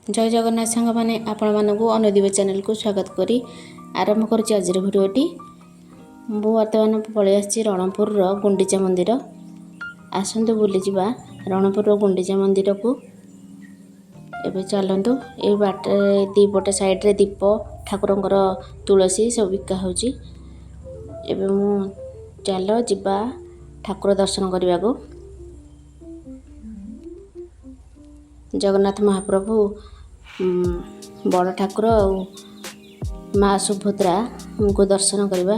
ଜୟ ଜଗନ୍ନାଥ ସାଙ୍ଗମାନେ, ଆପଣମାନଙ୍କୁ ଅନୁଦୀପ ଚ୍ୟାନେଲକୁ ସ୍ୱାଗତ କରି ଆରମ୍ଭ କରୁଛି ଆଜିର ଭିଡ଼ିଓଟି। ମୁଁ ବର୍ତ୍ତମାନ ପଳେଇ ଆସିଛି ରଣପୁରର ଗୁଣ୍ଡିଚା ମନ୍ଦିର। ଆସନ୍ତୁ ବୁଲିଯିବା ରଣପୁରର ଗୁଣ୍ଡିଚା ମନ୍ଦିରକୁ। ଏବେ ଚାଲନ୍ତୁ। ଏଇ ବାଟରେ ଦୁଇପଟ ସାଇଡ଼୍ରେ ଦୀପ, ଠାକୁରଙ୍କର ତୁଳସୀ ସବୁ ବିକା ହେଉଛି। ଏବେ ମୁଁ ଚାଲ ଯିବା ଠାକୁର ଦର୍ଶନ କରିବାକୁ। ଜଗନ୍ନାଥ ମହାପ୍ରଭୁ, ବଡ଼ ଠାକୁର ଆଉ ମା ସୁଭଦ୍ରାଙ୍କୁ ଦର୍ଶନ କରିବା।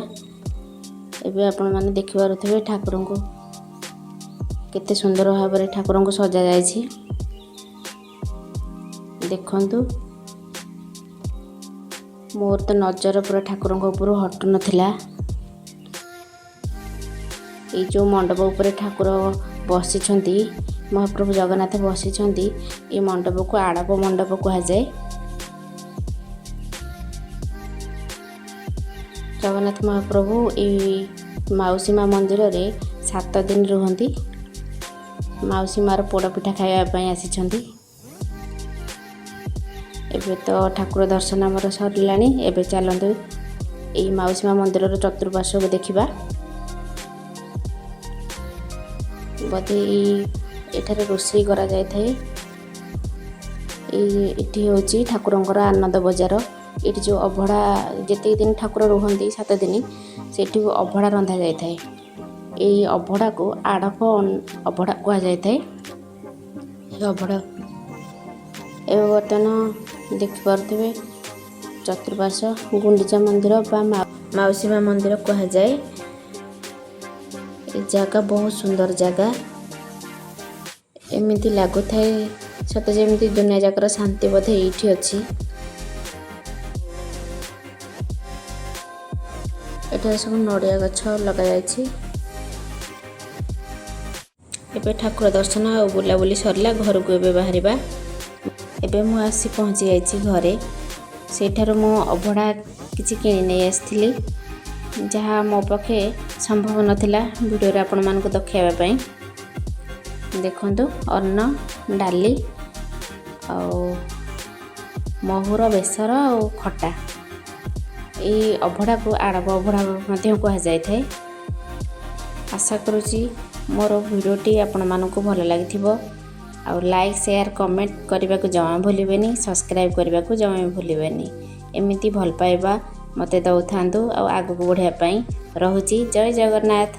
ଏବେ ଆପଣମାନେ ଦେଖିପାରୁଥିବେ ଠାକୁରଙ୍କୁ କେତେ ସୁନ୍ଦର ଭାବରେ ଠାକୁରଙ୍କୁ ସଜାଯାଇଛି। ଦେଖନ୍ତୁ, ମୋର ତ ନଜର ପୁରା ଠାକୁରଙ୍କ ଉପରୁ ହଟୁନଥିଲା। ଏଇ ଯେଉଁ ମଣ୍ଡପ ଉପରେ ଠାକୁର ବସିଛନ୍ତି, ମହାପ୍ରଭୁ ଜଗନ୍ନାଥ ବସିଛନ୍ତି, ଏଇ ମଣ୍ଡପକୁ ଆଡ଼ପ ମଣ୍ଡପ କୁହାଯାଏ। ଜଗନ୍ନାଥ ମହାପ୍ରଭୁ ଏଇ ମାଉସୀ ମା ମନ୍ଦିରରେ 7 ଦିନ ରୁହନ୍ତି। ମାଉସୀ ମାର ପୋଡ଼ପିଠା ଖାଇବା ପାଇଁ ଆସିଛନ୍ତି। ଏବେ ତ ଠାକୁର ଦର୍ଶନ ଆମର ସରିଲାଣି। ଏବେ ଚାଲନ୍ତୁ ଏଇ ମାଉସୀ ମା ମନ୍ଦିରର ଚତୁଃପାର୍ଶ୍ୱକୁ ଦେଖିବା। ବୋଧେ ଏଇ ଏଠାରେ ରୋଷେଇ କରାଯାଇଥାଏ। ଏଇ ଏଠି ହେଉଛି ଠାକୁରଙ୍କର ଆନନ୍ଦ ବଜାର। ଏଠି ଯେଉଁ ଅଭଡ଼ା, ଯେତିକି ଦିନ ଠାକୁର ରୁହନ୍ତି, 7 ଦିନ, ସେଠି ଅଭଡ଼ା ରନ୍ଧା ଯାଇଥାଏ। ଏଇ ଅଭଡ଼ାକୁ ଆଡ଼ପ ଅଭଡ଼ା କୁହାଯାଇଥାଏ। ଏ ଅଭଡ଼ା ଏବେ ବର୍ତ୍ତମାନ ଦେଖିପାରୁଥିବେ ଚତୁଃପାର୍ଶ୍ୱ। ଗୁଣ୍ଡିଚା ମନ୍ଦିର ବା ମାଉସୀ ମା ମନ୍ଦିର କୁହାଯାଏ। ଏ ଜାଗା ବହୁତ ସୁନ୍ଦର ଜାଗା। ଏମିତି ଲାଗୁଥାଏ ସତେ ଯେମିତି ଦୁନିଆ ଯାକର ଶାନ୍ତି ବୋଧେ ଏଇଠି ଅଛି। ଏଠାରେ ସବୁ ନଡ଼ିଆ ଗଛ ଲଗାଯାଇଛି। ଏବେ ଠାକୁର ଦର୍ଶନ ଆଉ ବୁଲାବୁଲି ସରିଲା, ଘରକୁ ଏବେ ବାହାରିବା। ଏବେ ମୁଁ ଆସି ପହଞ୍ଚି ଯାଇଛି ଘରେ। ସେଇଠାରୁ ମୁଁ ଅଭଡ଼ା କିଛି କିଣି ନେଇ ଆସିଥିଲି, ଯାହା ମୋ ପାଖେ ସମ୍ଭବ ନଥିଲା ଭିଡ଼ିଓରେ ଆପଣମାନଙ୍କୁ ଦେଖାଇବା ପାଇଁ। ଦେଖନ୍ତୁ, ଅନ୍ନ, ଡାଲି ଆଉ ମହୁର ବେସର ଆଉ ଖଟା। ଏଇ ଅଭଡ଼ାକୁ ଆଡ଼ବ ଅଭଡ଼ା ମଧ୍ୟ କୁହାଯାଇଥାଏ। ଆଶା କରୁଛି ମୋର ଭିଡ଼ିଓଟି ଆପଣମାନଙ୍କୁ ଭଲ ଲାଗିଥିବ। ଆଉ ଲାଇକ୍, ସେୟାର, କମେଣ୍ଟ କରିବାକୁ ଜମା ଭୁଲିବେନି। ସବସ୍କ୍ରାଇବ୍ କରିବାକୁ ଜମା ବି ଭୁଲିବେନି। ଏମିତି ଭଲ ପାଇବା ମୋତେ ଦେଉଥାନ୍ତୁ ଆଉ ଆଗକୁ ବଢ଼ିବା ପାଇଁ ରହୁଛି। ଜୟ ଜଗନ୍ନାଥ।